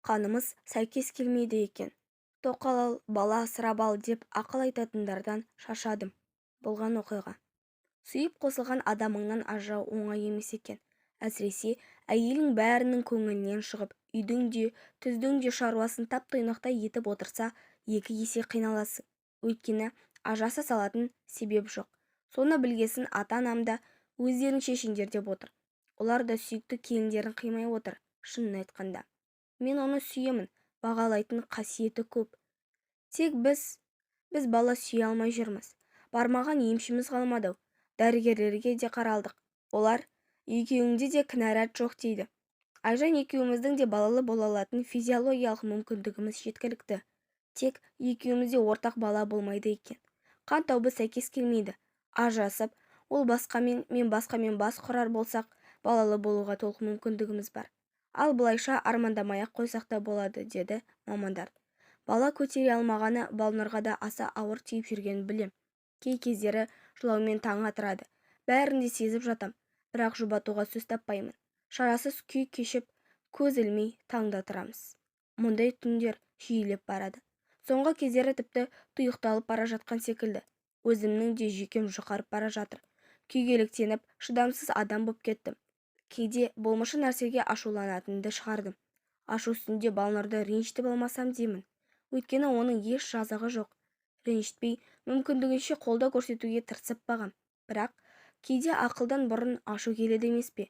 Қанымыз сәйкес келмейді екен. Тоқал ал, бала асырап ал деп ақыл айтатындардан шаршадым. Болған оқиға. Сүйіп қосылған адамыңнан ажырау оңай емес екен. Әсіресе, әйелің бәрінің көңілінен шығып, үйдің де, түздің де шаруасын тап-тұйнақтай етіп отырса, екі есе қиналасың. Өйткені ажыраса салатын себеп жоқ. Соны білгесін ата-анам да өздерің шешіңдер деп отыр. Олар да сүйікті келіндерін қимай отыр, шынын айтқанда. Мен оны сүйемін, бағалайтын қасиеті көп. Тек біз бала сүйе алмай жүрміз. Бармаған емшіміз қалмады-ау. Дәрігерлерге де қаралдық. Олар екеуіңде де кінәрат жоқ дейді. Айжан екеуміздің де балалы бола алатын физиологиялық мүмкіндігіміз жеткілікті. Тек екеумізде ортақ бала болмайды екен. Қан тобы сәйкес келмейді. Ажырасып, ол басқамен, мен басқамен бас құрар болсақ, балалы болуға толық мүмкіндігіміз бар. Ал былайша армандамай-ақ қойсақ та болады, деді мамандар. Бала көтере алмағаны Балнұрға да аса ауыр тиіп жүргенін білем. Кей кездері жылаумен таң атырады. Бәрін де сезіп жатам, бірақ жұбатуға сөз таппаймын. Шарасыз күй кешіп, көз ілмей таңды атырамыз. Мұндай түндер жиілеп барады. Соңғы кездері тіпті тұйықталып бара жатқан секілді. Өзімнің де жүйкем жұқарып бара жатыр. Күйгелектеніп, шыдамсыз адам боп кеттім. Кейде болмашы нәрсеге ашуланатынымды шығардым. Ашу үстінде Балнұрды ренжітіп алмасам деймін. Өйткені оның еш жазығы жоқ. Ренжітпей, мүмкіндігінше қолдау көрсетуге тырысып бағам. Бірақ кейде ақылдан бұрын ашу келеді емес пе?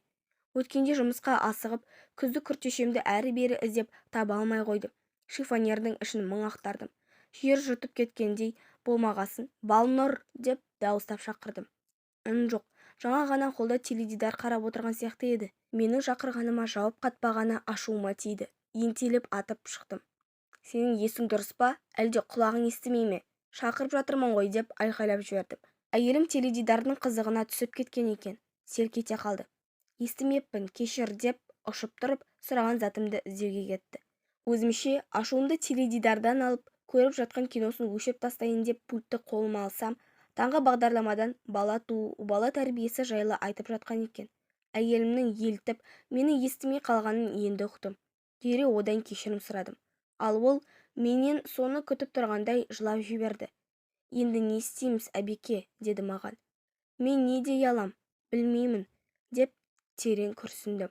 Өткенде жұмысқа асығып, күздік күртешемді әрі-бері іздеп таба алмай қойдым. Шифонердің ішін мың ақтардым. Жер жұтып кеткендей болмағасын, «Балнұр!» деп дауыстап шақырдым. Үн жоқ. Жаңа ғана холда теледидар қарап отырған сияқты еді. Менің шақырғаныма жауап қатпағаны ашуыма тиді. Ентелеп атып шықтым. «Сенің есің дұрыс па, әлде құлағың естімей ме? Шақырып жатырмын ғой», деп айқайлап жібердім. Әйелім теледидардың қызығына түсіп кеткен екен. Селк ете қалды. «Естімеппін, кешір», деп ұшып тұрып, сұраған затымды іздеуге кетті. Өзімше ашуымды теледидардан алып, көріп жатқан киносын өшіріп тастайын деп пультті қолыма алсам, таңғы бағдарламадан бала туу, бала тәрбиесі жайлы айтып жатқан екен. Әйелімнің елтіп, мені естімей қалғанын енді ұқтым. Дереу одан кешірім сұрадым. Ал ол менен соны күтіп тұрғандай жылап жіберді. «Енді не істейміз, Әбеке?» деді маған. «Мен не дей алам, білмеймін», деп терең күрсіндім.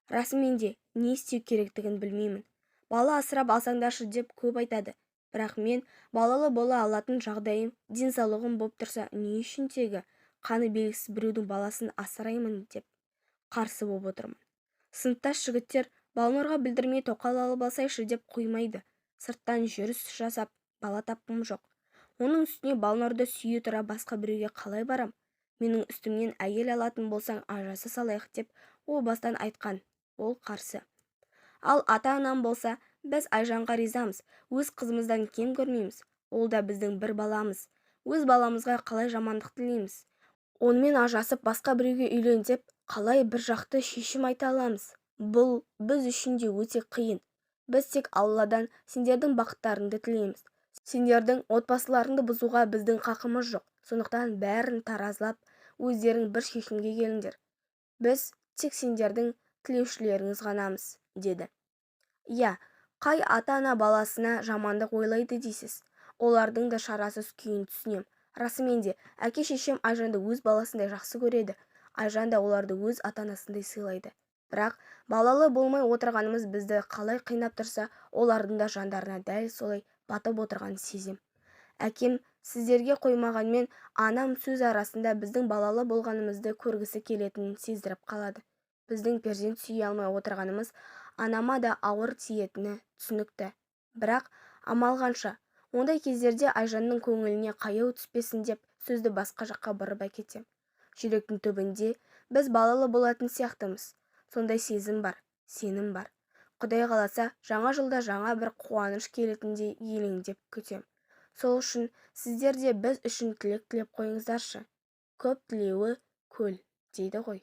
Расымен де не істеу керектігін білмеймін. Бала асырап алсаңдаршы деп көп айтады. Бірақ мен балалы бола алатын жағдайым, денсаулығым боп тұрса, не үшін тегі қаны белгісіз біреудің баласын асыраймын деп қарсы боп отырмын. Сыныптас жігіттер Балнұрға білдірмей тоқал алып алсайшы деп қоймайды. Сырттан жүріс жасап бала тапқым жоқ. Оның үстіне Балнұрды сүйе тұра басқа біреуге қалай барам? Менің үстімнен әйел алатын болсаң, ажыраса салайық деп о бастан айтқан. Ол қарсы. Ал ата-анам болса, біз Айжанға ризамыз, өз қызымыздан кем көрмейміз. Ол да біздің бір баламыз. Өз баламызға қалай жамандық тілейміз? Онымен ажырасып, басқа біреуге үйлен деп қалай бір жақты шешім айта аламыз? Бұл біз үшін де өте қиын. Біз тек Алладан сендердің бақыттарыңды тілейміз. Сендердің отбасыларыңды бұзуға біздің қақымыз жоқ. Сондықтан бәрін таразылап, өздерің бір шешімге келіңдер. Біз тек сендердің тілеушілеріңіз ғанамыз, деді. Иә, қай ата-ана баласына жамандық ойлайды дейсіз? Олардың да шарасыз күйін түсінем. Расымен де, әке-шешем Айжанды өз баласындай жақсы көреді. Айжан да оларды өз ата-анасындай сыйлайды. Бірақ балалы болмай отырғанымыз бізді қалай қинап тұрса, олардың да жандарына дәл солай батып отырғанын сезем. Әкем сіздерге қоймағанмен, анам сөз арасында біздің балалы болғанымызды көргісі келетінін сездіріп қалады. Біздің перзент сүйе алмай отырғанымыз анама да ауыр тиетіні түсінікті. Бірақ амал қанша? Ондай кездерде Айжанның көңіліне қаяу түспесін деп сөзді басқа жаққа бұрып әкетем. Жүректің түбінде біз балалы болатын сияқтымыз. Сондай сезім бар, сенім бар. Құдай қаласа, жаңа жылда жаңа бір қуаныш келетіндей елеңдеп күтем. Сол үшін сіздер де біз үшін тілек тілеп қойыңыздаршы. Көп тілеуі көл дейді ғой.